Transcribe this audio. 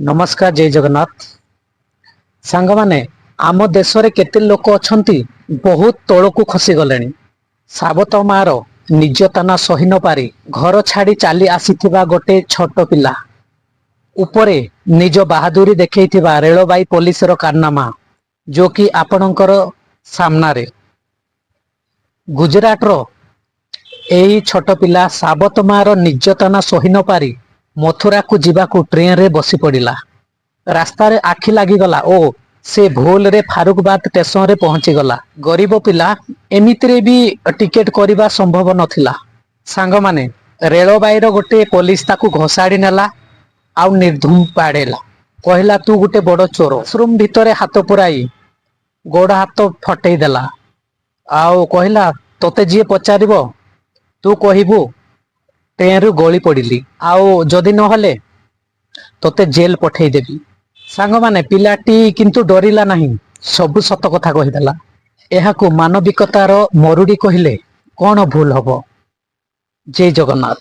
ନମସ୍କାର, ଜୟ ଜଗନ୍ନାଥ। ସାଙ୍ଗମାନେ, ଆମ ଦେଶରେ କେତେ ଲୋକ ଅଛନ୍ତି, ବହୁତ ତଳକୁ ଖସି ଗଲେଣି। ସାବତ ମାର ନିର୍ଯାତନା ସହି ନ ପାରି ଘର ଛାଡି ଚାଲି ଆସିଥିବା ଗୋଟେ ଛୋଟ ପିଲା ଉପରେ ନିଜ ବାହାଦୁରୀ ଦେଖେଇଥିବା ରେଳବାଇ ପୋଲିସର କାରନାମା, ଯୋଉ କି ଆପଣଙ୍କର ସାମ୍ନାରେ। ଗୁଜରାଟର ଏହି ଛୋଟ ପିଲା ସାବତ ମାର ନିର୍ଯାତନା ସହି ନ ପାରି ମଥୁରାକୁ ଯିବାକୁ ଟ୍ରେନରେ ବସି ପଡ଼ିଲା। ରାସ୍ତାରେ ଆଖି ଲାଗିଗଲା ଓ ସେ ଭୁଲରେ ଫାରୁଖବାଦ ଷ୍ଟେସନରେ ପହଞ୍ଚିଗଲା। ଗରିବ ପିଲା, ଏମିତିରେ ବି ଟିକେଟ କରିବା ସମ୍ଭବ ନଥିଲା। ସାଙ୍ଗମାନେ, ରେଳବାଇର ଗୋଟେ ପୋଲିସ ତାକୁ ଘୋଷାଡି ନେଲା ଆଉ ନିର୍ଦ୍ଧୁମ ବାଡେଇଲା। କହିଲା, "ତୁ ଗୋଟେ ବଡ ଚୋର।" ରୁମ୍ ଭିତରେ ହାତ ପୁରାଇ ଗୋଡ ହାତ ଫଟେଇ ଦେଲା ଆଉ କହିଲା, "ତୋତେ ଯିଏ ପଚାରିବ, ତୁ କହିବୁ ଟ୍ରେନରୁ ଗଳି ପଡିଲି, ଆଉ ଯଦି ନହେଲେ ତୋତେ ଜେଲ ପଠେଇଦେବି।" ସାଙ୍ଗମାନେ, ପିଲାଟି କିନ୍ତୁ ଡରିଲା ନାହିଁ, ସବୁ ସତ କଥା କହିଦେଲା। ଏହାକୁ ମାନବିକତାର ମରୁଡି କହିଲେ କଣ ଭୁଲ ହବ? ଜୟ ଜଗନ୍ନାଥ।